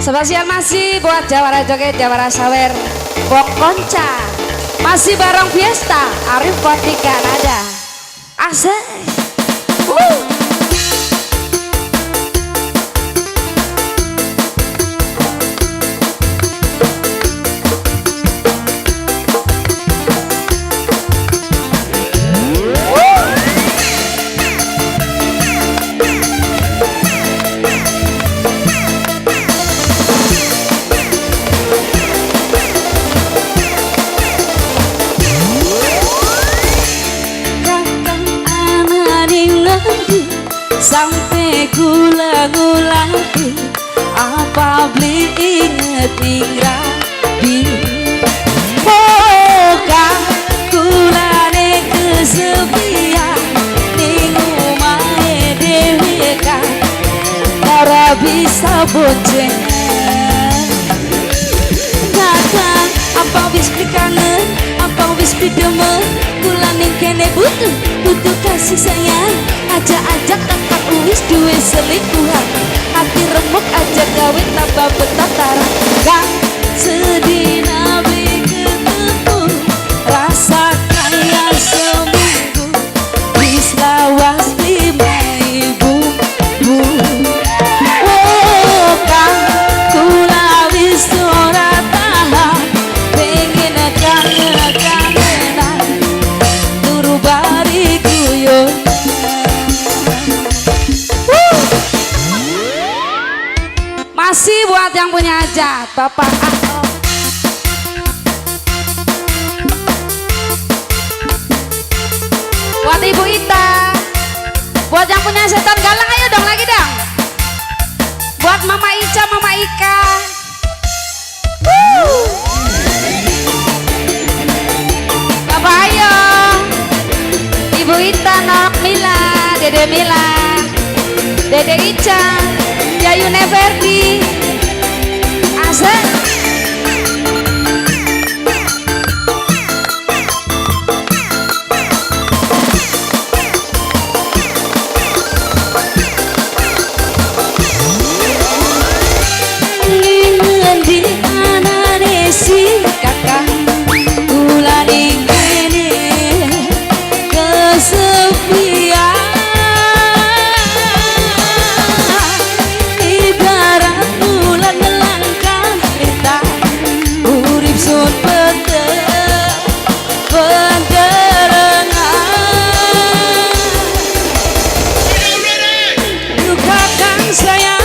Spesial masih buat Jawara Joget, Jawara Sawer, Bokonca. Masih bareng Fiesta, Arif Fatika Nada. Asik. Sampai gula-gulaki apa beli inget ning rabi moga kulane kesepian ning omahe dhewe kan ora bisa bonceng kakang apa wis kangen apa wis demen kula ning kene butuh butuh kasih sayang aja-aja kakak wis duwe selingkuhan hati remuk aja gawe tambah betataran kang sedina beli ketemu rasa kaya seminggu wis lawas 5.000 oh kang kula wis ora tahan pengen kangen-kangenan turu bari guyon. Masih buat yang punya hajat, Bapak Ahok. Buat Ibu Ita. Buat yang punya setan galang, ayo dong lagi dong. Buat Mama Ica, Mama Ika. Bapak ayo. Ibu Ita, Nok Mila, Dede Mila, Dede Ica, Yayu Neverdi, Asep. Ngendi anane si kakang kula ning kene kesepian ibarat bulan melangkah lintang urip sun penderengan kakang saya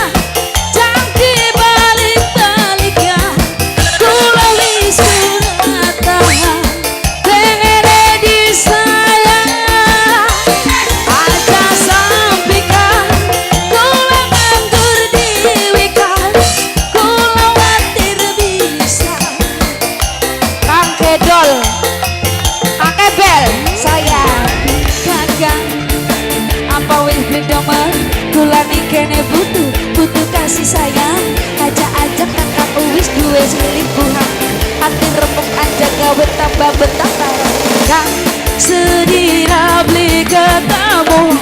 kene butuh butuh kasih sayang aja-aja kakak wis duwe selingkuhan hati remuk aja gawe tambah betataran kang sedina beli ketemu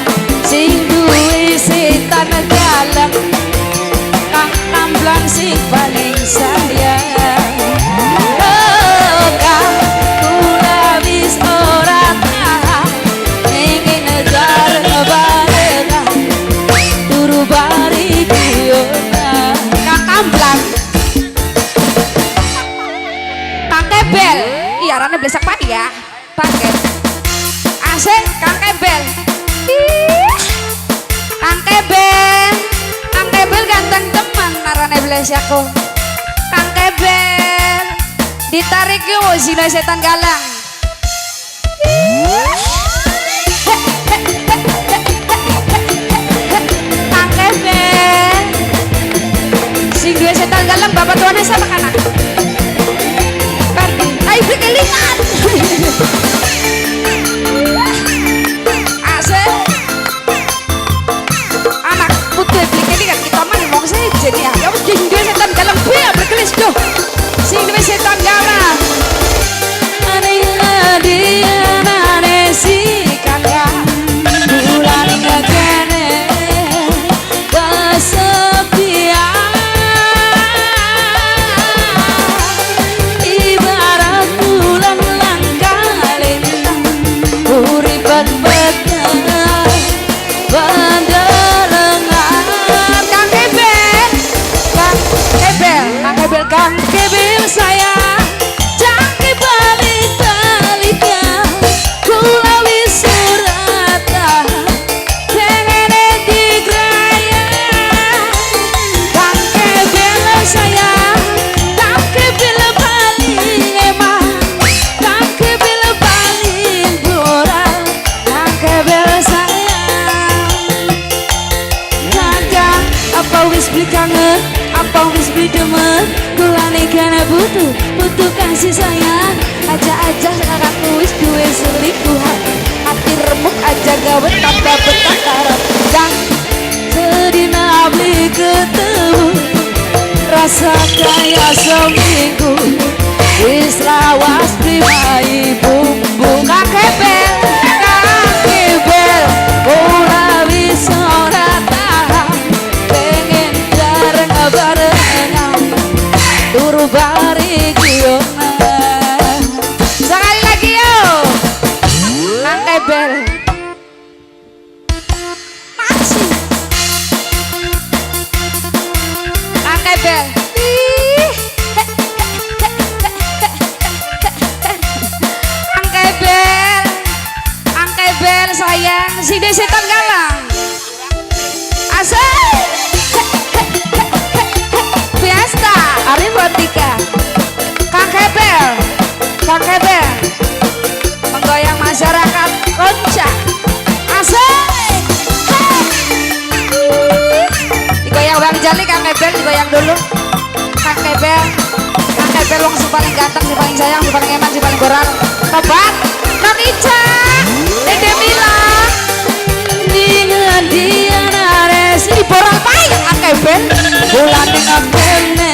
sing duwe setan galang kang kamblang sing paling sayang oh kang kula wis ora tahan ingin bareng-barengan turu bari guyonan Kang Kamblang, Kang Kebel, iya arane blesak pak ya, pakai asik Kang Kebel, ih, Kang Kebel, Kang Kebel ganteng teman arane blesakku, Kang Kebel, ditarik yo sino setan galang. Kang Kebel, sing duwe setan galang bapak tuane sama kanak. Perdi, ayo beli kelingan. Asik. Anak putu beli kelingan kita mah ngomong sejen ya. Ya wis sing duwe setan galang piye berkelis doh. Sing duwe setan galang. Aneh aneh si kakak kula ning kene kesepian. butuh kasih sayang. Aja-aja kakak wis duwe selingkuhan. Hati remuk aja gawe tambah betah karep kang sedina beli ketemu rasa kaya seminggu wis lawas pribadi bumbu. Kang Kebel, Kang Kebel, ora bisa ora tahan pengen bareng barengan turu bari guyonan. Sekali lagi yo. Kang Kebel. Masih. Kang Kebel. Ih. Kang Kebel. Kang Kebel sayang, si setan galang. Asik. Fiesta Arif Rotika. Kang Kebel. Kang Kebel. Menggoyang masyarakat Konca. Asik. Digoyang Bang Jali, Kang Kebel digoyang dulu. Kang Kebel. Kang Kebel wong sing paling ganteng, sing paling sayang, sing paling eman, sing paling boral. Tobat. Nang Ica. Dede Mila. Dengan dia nares Di boral payah Kang Kebel. bulan ngapene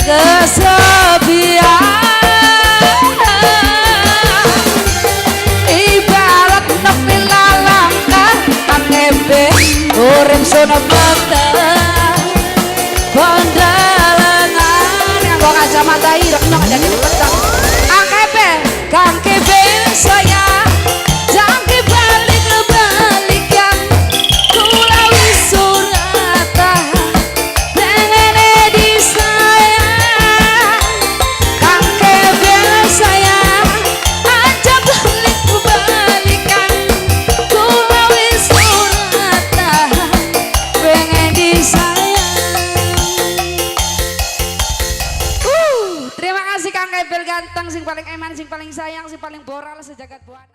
kesepian ibarat nepi lalangkah Kang Kebel urip sono peteng pendalengan. Nganggo kacamata ireng nyong jadi peteng. Kang Kebel. Kang Kebel sayang jangan balik balikan kula wis ora tahan pengene disayang. Kang Kebel sayang aja balik balikan kula wis ora tahan pengen disayang. Terima kasih Kang Kebel ganteng, sing paling eman, sing paling sayang, sing paling boral sejagat buana.